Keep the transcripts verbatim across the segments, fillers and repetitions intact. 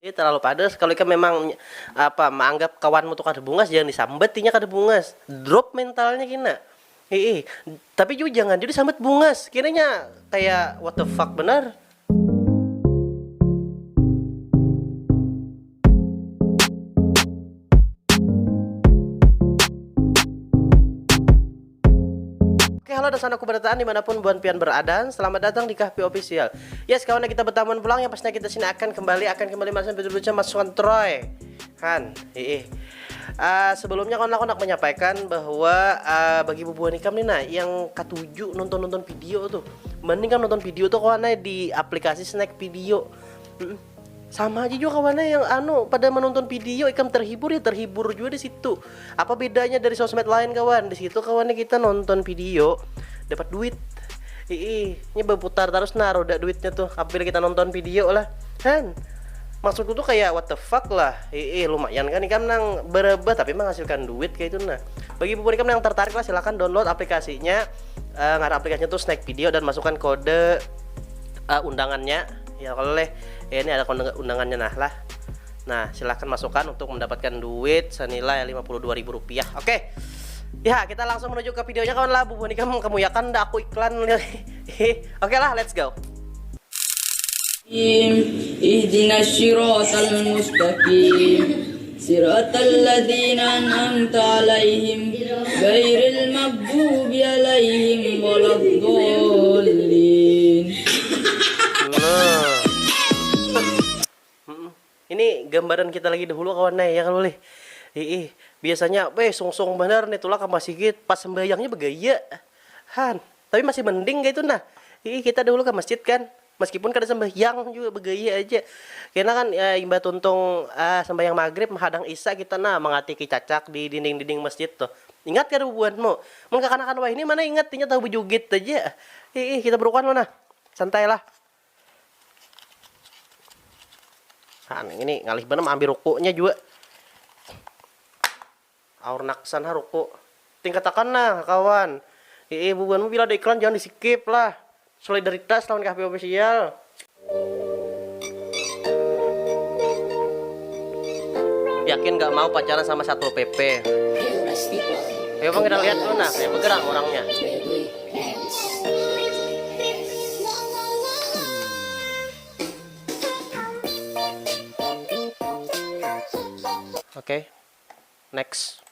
Ini terlalu padas. Kalau ikam memang apa, menganggap kawanmu tuh kada bungas, jangan disambat inya kada bungas. Drop mentalnya kena. Hiih. Tapi juga jangan juga disambat bungas. Kiranya kayak what the fuck benar. Oke, halo dan sanaku berataan dimanapun buan pian beradan. Selamat datang di Kahpi Official. Yes, kawan kita bertamuan pulang yang pastinya kita sini akan kembali, akan kembali masuk betul masukan Troy. Han, ih. Uh, sebelumnya kawan aku nak menyampaikan bahwa uh, bagi bubuhan ikam nih nah yang katuju nonton-nonton video tuh, mending kan nonton video tuh kawan di aplikasi Snack Video. Mm-mm. Sama aja juga kawannya yang anu pada menonton video ikam terhibur ya terhibur juga di situ. Apa bedanya dari sosmed lain kawan? Di situ kawannya kita nonton video dapat duit. Ih, ini berputar terus nah roda duitnya tuh apabila kita nonton video lah. Han, maksudku tuh kayak what the fuck lah. Ih, lumayan kan ikam nang berubah tapi menghasilkan duit kayak itu nah. Bagi bubuhan ikam yang tertarik lah silahkan download aplikasinya. Uh, ngarang aplikasinya tuh Snack Video dan masukkan kode uh, undangannya. Ya kalau leh, ya ini ada undangannya nah lah. Nah, silahkan masukkan untuk mendapatkan duit senilai lima puluh dua ribu rupiah. Oke. Ya, kita langsung menuju ke videonya kawan lah. Bubuhan ikam kamu ya kan aku iklan. Oke lah, let's go. اهدنا الصراط المستقيم صراط الذين أنعمت عليهم غير المغضوب عليهم ولا الضالين. Ini gambaran kita lagi dahulu kawan nah ya kalau lih. Ih, biasanya weh sungsung bener nih tulak ke masjid pas sembahyangnya begaya. Han, tapi masih mending kayak itu nah. Ih, kita dahulu ke masjid kan. Meskipun kada sembahyang juga begaya aja. Karena kan ya, imbah tuntung uh, sembahyang maghrib menghadang isa kita nah mengatiki cacak di dinding-dinding masjid tuh. Ingat kada bubuhanmu? Mun kakanakan wahini mana ingat inya tahu bejugit aja. Ih, ih kita berukuhan mana? Santai lah. Nah, ini ngalih benar ambil rukunya juga. Aur naksan ha ruku. Tingkatakan nah kawan. Ih, bubuhanmu bila ada iklan jangan di skip lah. Solidaritas lawan K H P official. Yakin gak mau pacaran sama Satpol P P? Ayo bang kita lihat dulu nah, kayak bergerak orangnya. Oke, okay. Next.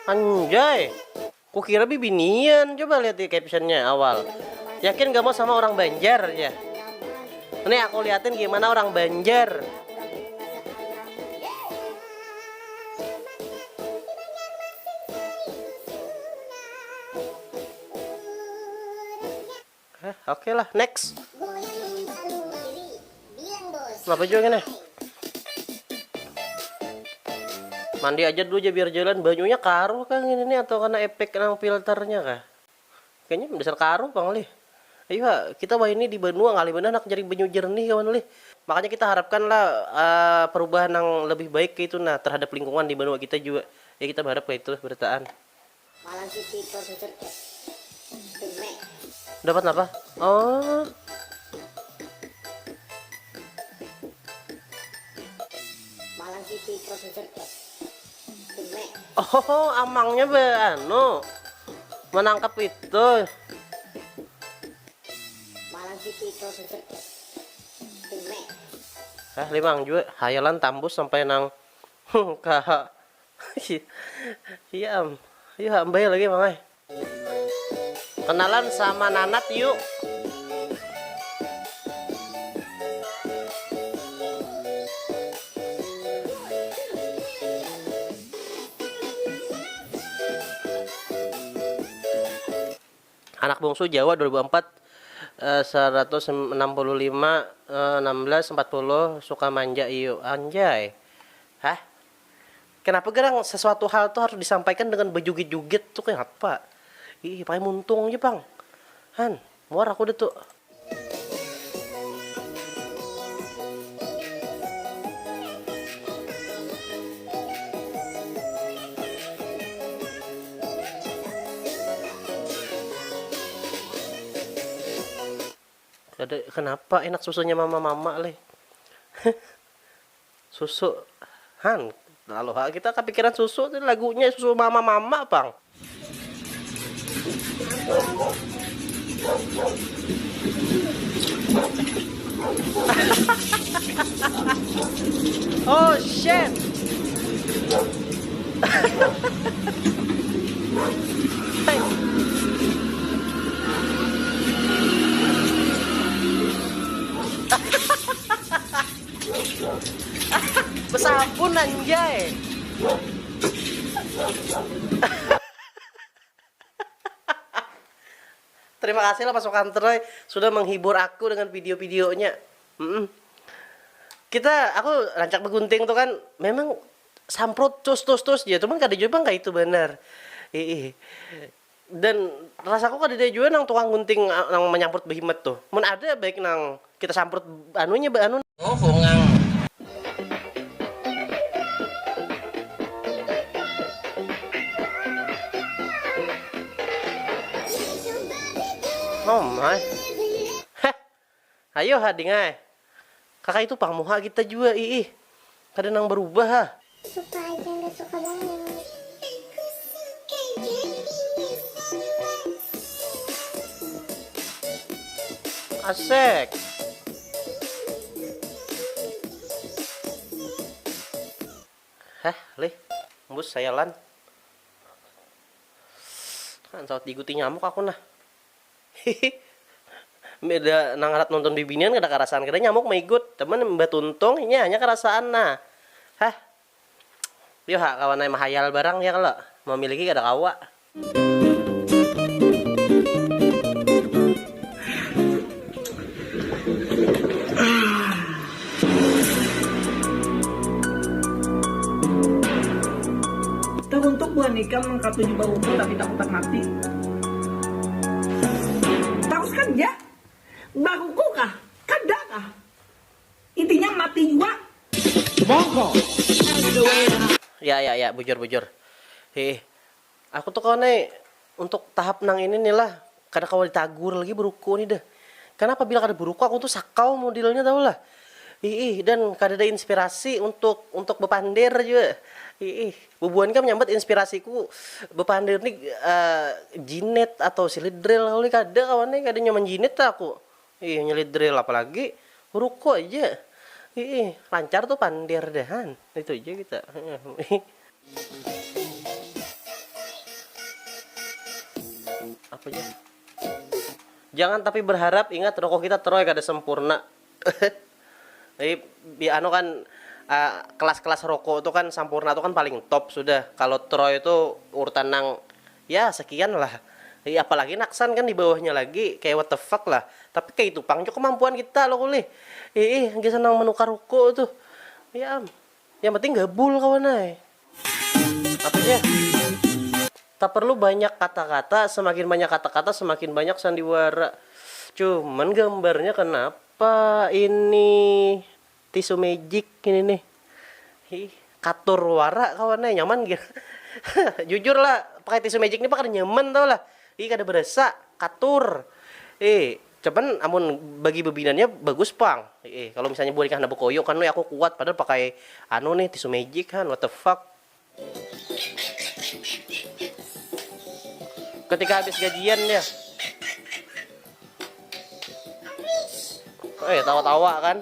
Anjay, kukira bibinian. Coba lihat di captionnya awal. Yakin gak mau sama orang Banjar ya? Nih aku liatin gimana orang Banjar. Hah, oke lah, next. Kenapa juga gini? Mandi aja dulu aja biar jalan. Banyunya karuh kah ini nih atau karena efek nang filternya kah? Kayaknya dasar karuh pang lih. Ayo ha, kita wah ini di banua ngalih benar nak cari banyu jernih kawan lih. Makanya kita harapkan lah uh, perubahan yang lebih baik itu nah terhadap lingkungan di banua kita juga. Ya kita berharap kayak itu berataan. Malang City Producer Case. Tume. Dapat apa? Oh. Malang City Producer Case. Tume. Oh, amangnya be anu menangkap itu. Malang City Producer Case. Tume. Eh, limang juga hayalan tambus sampai nang ka Iya am. Iya am bae lagi mang ai. Kenalan sama Nanat yuk. Anak bungsu Jawa dua ribu empat eh, seratus enam puluh lima eh, enam belas empat puluh suka manja iu anjay. Hah? Kenapa gerang sesuatu hal tuh harus disampaikan dengan bejugit-jugit tuh kenapa? Ih, pakai muntung aja pang. Han, muar aku deh tuh. Ada kenapa enak susunya mama-mama leh? Susu han lalu ha kita kepikiran susu tu lagunya susu mama-mama pang. Oh shit. Besabun anjay. Terima kasih lah pasukan Troy sudah menghibur aku dengan video-videonya. Mm-mm. Kita aku rancak begunting tuh kan memang samprot tus tus tus ya cuman kada juga kayak itu benar. Ih. Dan rasaku kada ada juga nang tukang gunting nang menyamprot behimat tuh. Mun ada baik nang kita samprot anunya anu. Oh, bungang. Oh my. Heh. Ayo ha dingai. Kakak itu pang muha kita jua ih. Kada nang berubah ha. Suka aja nggak suka banget. Asik. Heh, lih. Embus sayalan. Kan saut diikuti nyamuk aku nah. Beda nang arat nonton bibinian kada karasaan kada nyamuk maigut. Teman batuntung inya hanya karasaan nah. Hah. Yo ha kawan ai mahayal barang ya kalo. Memiliki kada kawa. Teruntuk buhan ikam nang katuju barupa tapi takutan mati. Taruskan ja. Baruku kah? Kada kah? Intinya mati jua. Monggo. Ya ya ya bujur bujur. Hih. Aku tuh kawan ai untuk tahap nang ini nih lah kada kawa ditagur lagi beruku nih dah. Karena apabila kada beruku aku tuh sakau modelnya tau lah. Iih dan kada ada inspirasi untuk untuk bepander juga. Iih, bubuhan kam nyambat inspirasiku bepander nih uh, jinet atau silidril kalau kada kawan nih kada nyaman jinet aku. Iih nyelidril apalagi beruku aja. Iih, lancar tuh pander dahan. Itu aja kita. Apa aja? Jangan tapi berharap ingat rokok kita Troy kada sempurna. Jadi bi anu kan uh, kelas-kelas rokok itu kan sempurna itu kan paling top sudah. Kalau Troy itu urutan nang ya sekian lah. Jadi, apalagi naksan kan di bawahnya lagi kayak what the fuck lah. Tapi kayak itu pang juga kemampuan kita loh kulih. Ih, ih, gak senang menukar rokok tuh. Ya am. Yang penting gabul kawan ay. Apa ya? Tak perlu banyak kata-kata, semakin banyak kata-kata semakin banyak sandiwara. Cuman gambarnya kenapa ini tisu magic ini nih. Hi, katur wara kawan eh nyaman gitu. Jujur lah, pakai tisu magic ini pakai nyaman tau lah. Ih kada berasa, katur. Eh, cuman amun bagi bebinanya bagus pang. Eh, kalau misalnya buat ikan ada bekoyo kan aku kuat padahal pakai anu nih tisu magic kan what the fuck. Ketika habis gajian ya. Eh tawa-tawa kan.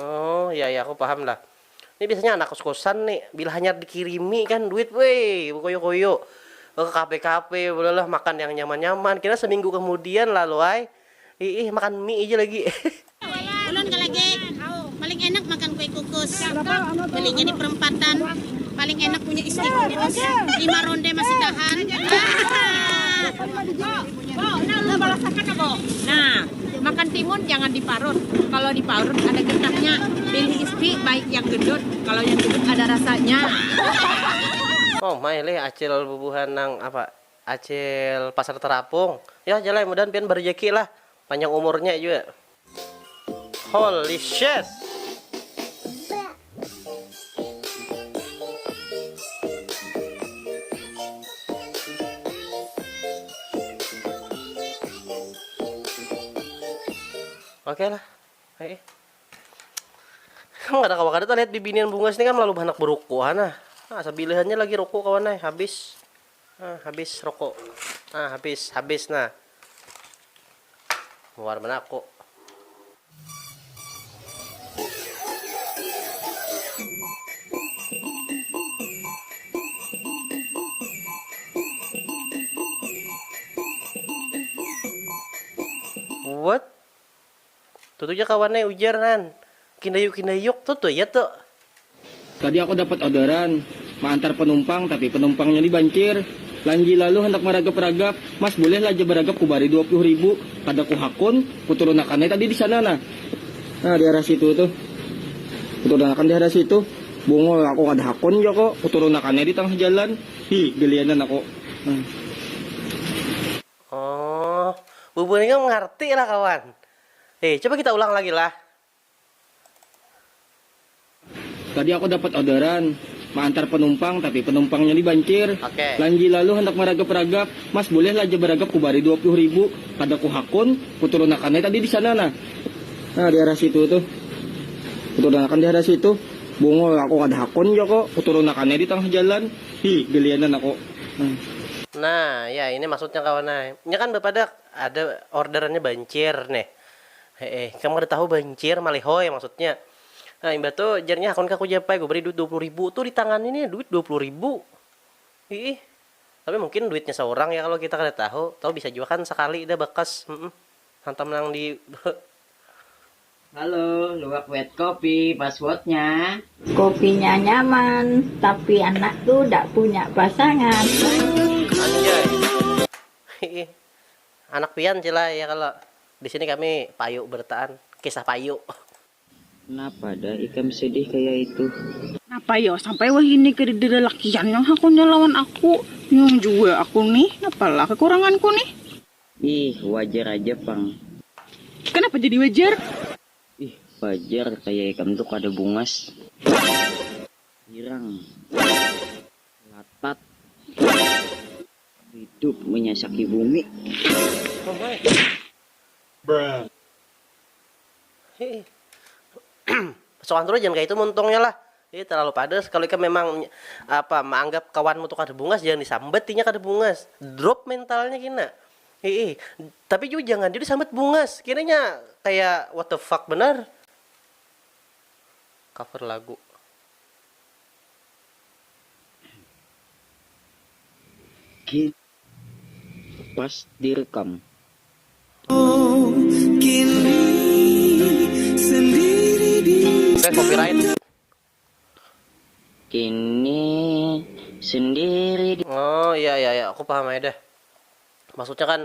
Oh ya ya aku paham lah. Ini biasanya anak kos-kosan nih, bila hanyar dikirimi kan duit weh, koyo-koyo ke kafe-kafe, belalah makan yang nyaman-nyaman. Kira seminggu kemudian lalu ay, ih makan mie aja lagi. Ulun ke lagi paling enak makan kue kukus. Belinya di perempatan. Paling enak punya istiqomah. Lima ronde masih tahan. Nah, makan timun jangan diparut. Kalau diparut ada getahnya. Pilih isti baik yang gedut. Kalau yang gedut ada rasanya. Oh, mai lih acil bubuhan nang apa? Acil pasar terapung. Ya, jalai mudahan pian berejeki lah. Panjang umurnya juga. Holy shit. Oke lah. Hei. Kamu kada kawa kada tuh lihat bibinian bungas ini kan melalu banyak beruku hana. Nah, sabilihannya lagi ruku kawan eh habis. Nah, habis ruku. Nah, habis habis nah. Luar mana aku. What? Tutu ja kawan ai ujar nan. Kindayuk-kindayuk tutu ya tu. Tadi aku dapat orderan maantar penumpang tapi penumpangnya ni bancir. Lanji lalu hendak meragap-ragap, mas boleh lah aja beragap kubari dua puluh ribu. Kada ku hakun, kuturunakan ai tadi di sana nah. Nah di arah situ tuh. Kuturunakan di arah situ. Bungul aku kada hakun ja kok, kuturunakan ai di tengah jalan. Hi, gelianan aku. Hmm. Oh, bubuhan ikam ngarti lah kawan. Eh, coba kita ulang lagi lah. Tadi aku dapat orderan maantar penumpang tapi penumpangnya ni bancir. Oke. Lanji lalu hendak meragap-ragap, mas boleh lah aja beragap kubari dua puluh ribu. Kada ku hakun, kuturunakan ai tadi di sana nah. Nah di arah situ tuh. Kuturunakan di arah situ. Bungul aku kada hakun ja kok, kuturunakan ai di tengah jalan. Hi, gelianan aku. Hmm. Nah, ya ini maksudnya kawan nah. Nya kan bapadak ada orderannya bancir nih. Heeh, kamu kada tahu bancir malihoy maksudnya. Nah, imbah tu jarnya hakun kaku japai gue beri duit dua puluh ribu tuh di tangan ini duit dua puluh ribu. Ih, tapi mungkin duitnya seorang ya kalau kita kada tahu. Tahu bisa juga kan sekali dah bekas. Mm-mm. Hantam nang di Halo, luwak wet kopi, passwordnya. Kopinya nyaman, tapi anak tuh dak punya pasangan. Anjay. Hiih. Anak pian cila ya kalau di sini kami payu bertaan kisah payu. Napa dah ikam sedih kayak itu? Napa yo sampai wahini kadada lalakian yang hakunya lawan aku. Bingung jua aku nih, napalah kekuranganku nih. Ih, wajar aja pang. Kenapa jadi wajar? Ih, wajar kayak ikam tuh kada bungas. Girang. Latat. Hidup menyasaki bumi. Heeh. Sokan terus jangan kayak itu muntungnya lah. Ih, terlalu padas. Kalau ikam memang apa menganggap kawanmu tuh kada bungas, jangan disambat inya kada bungas. Drop mentalnya kena. Ih, tapi juga jangan dia disambat bungas. Kiranya kayak what the fuck benar. Cover lagu. Ki pas direkam. Saya copyright. Kini sendiri di Oh iya iya iya, aku paham aja deh. Maksudnya kan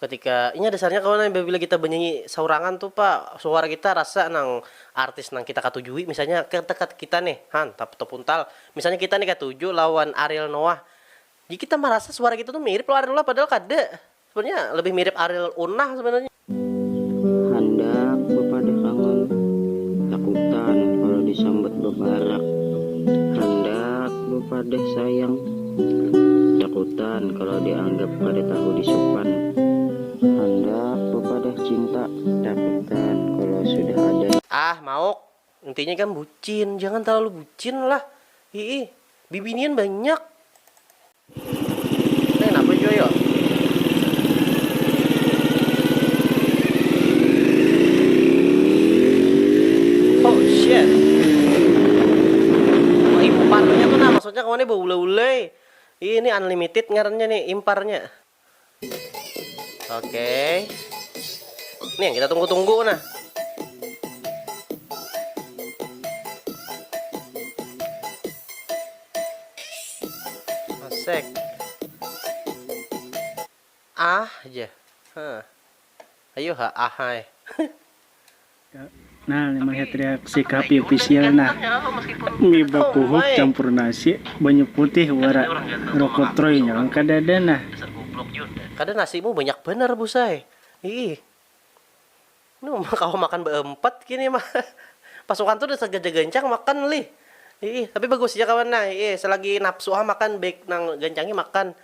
ketika inya dasarnya kawan bila kita bernyanyi saurangan tuh pak suara kita rasa nang artis nang kita katujui misalnya ke dekat kita nih han tap top untal misalnya kita nih katuju lawan Ariel Noah jadi kita merasa suara kita tuh mirip lawan Ariel Noah padahal kada sebenarnya lebih mirip Ariel Unah sebenarnya Handak bepadah kangen, takutan kalau disambat bebarak. Handak bepadah sayang, takutan kalau dianggap kada tahu disopan. Handak bepadah cinta, takutan kalau sudah ada. Ah, mauk. Intinya kan bucin, jangan terlalu bucin lah. Hiih, bibinian banyak. Nih, napa jua yo? Oh shit. Oh, imparnya tuh nah, maksudnya kawannya baula-ula. Ini unlimited ngarannya nih, imparnya. Oke. Ini yang kita tunggu-tunggu nah. Asik. Ah aja. Huh. Ayo ha ah hai. Nah, melihat reaksi Kapi official nah. Mie bakuhuk campur nasi, banyu putih wara rokok troy nyawa kada ada nah. Kada nasimu banyak bener busai. Ih. Ini mah kawa makan beempat kini mah. Pasukan tuh udah segaja gancang makan lih. Ih, tapi bagusnya kawan nah. Ih, selagi nafsu ah makan baik nang gancangnya makan.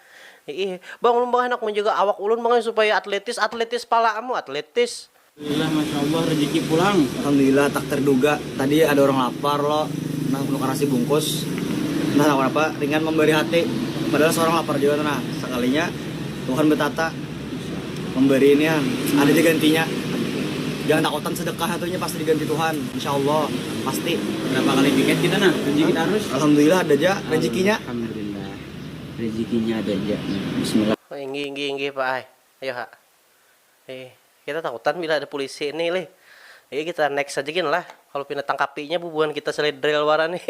Ih, bang ulun bang hendak menjaga awak ulun bang supaya atletis atletis pala amu atletis. Alhamdulillah, masya Allah, rezeki pulang. Alhamdulillah, tak terduga. Tadi ada orang lapar lo, nah menukar nasi bungkus. Nah, kenapa? Dengan memberi hati. Padahal seorang lapar juga tuh. Nah, sekalinya Tuhan bertata memberi ini ya, ada aja gantinya. Jangan takutan sedekah satunya pasti diganti Tuhan, insya Allah pasti. Berapa kali tiket kita nah, rezeki harus. Alhamdulillah ada aja rezekinya. Alhamdulillah, rezekinya ada aja. Bismillah. Inggi inggi inggi pak ay. Ayo ha. Eh, kita takutan bila ada polisi ini lih. Iya kita next aja gin lah. Kalau pina tangkapinya bubuhan kita selain drill warani.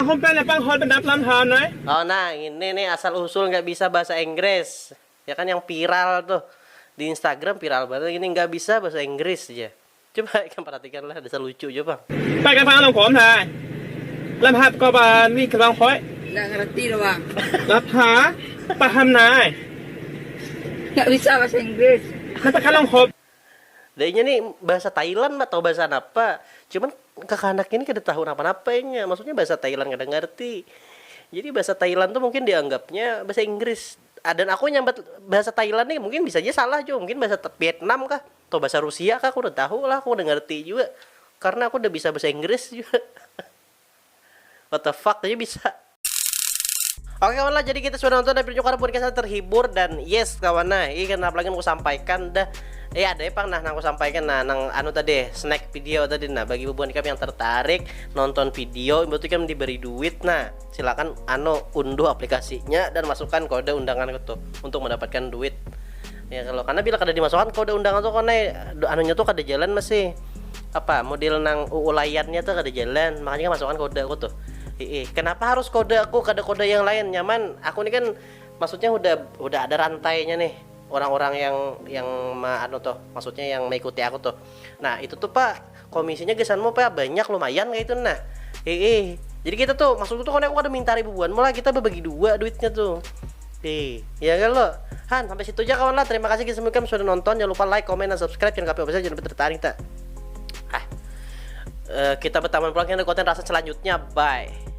Aku pengen apa hot pendapat lam hal nai. Oh nah, ini nih asal usul nggak bisa bahasa Inggris. Ya kan yang viral tuh di Instagram viral banget ini nggak bisa bahasa Inggris aja. Coba kan perhatikan lah dasar lucu aja bang. Pakai apa long kom nai. Lam hap kau bani kelang hoi. Nggak ngerti doang. Lapa? Paham nai. Nggak bisa bahasa Inggris. Kenapa kalau hop? Dainya nih bahasa Thailand atau bahasa apa? Cuman kakanak ini kada tahu napa-napa inya. Maksudnya bahasa Thailand kada ngerti. Jadi bahasa Thailand tuh mungkin dianggapnya bahasa Inggris. Ah, dan aku nyambat bahasa Thailand nih mungkin bisa aja salah juga. Mungkin bahasa Te- Vietnam kah? Atau bahasa Rusia kah? Aku udah tahu lah, aku udah ngerti juga. Karena aku udah bisa bahasa Inggris juga. What the fuck aja bisa. Oke kawan lah, jadi kita sudah nonton dan pinunjuk karena podcast terhibur dan yes kawan nah, ini kenapa lagi aku sampaikan dah. Eh ada pang nah, nang aku sampaikan nah, nang anu tadi snack video tadi nah, bagi bubuhan ikam yang tertarik nonton video itu ikam diberi duit nah, silakan anu unduh aplikasinya dan masukkan kode undangan itu untuk mendapatkan duit. Ya kalau karena bila kada dimasukkan kode undangan tuh kone anunya tuh kada jalan masih apa model nang uulayannya tuh kada jalan makanya kan masukkan kode aku tuh. Ih, kenapa harus kode aku kada kode yang lain nyaman aku ini kan maksudnya udah udah ada rantainya nih orang-orang yang yang ma anu tuh maksudnya yang mengikuti aku tuh. Nah itu tuh pak komisinya gesanmu pak banyak lumayan kayak itu nah. Ih, jadi kita tuh maksudku tuh kone aku kada minta ribuan malah kita berbagi dua duitnya tuh. Ih, ya kan lo? Han, sampai situ aja kawan lah. Terima kasih guys semua sudah nonton. Jangan lupa like, komen, dan subscribe. Jangan kape jangan lupa tertarik tak. Ah, eh, kita bertamu pulang dengan konten rasa selanjutnya. Bye.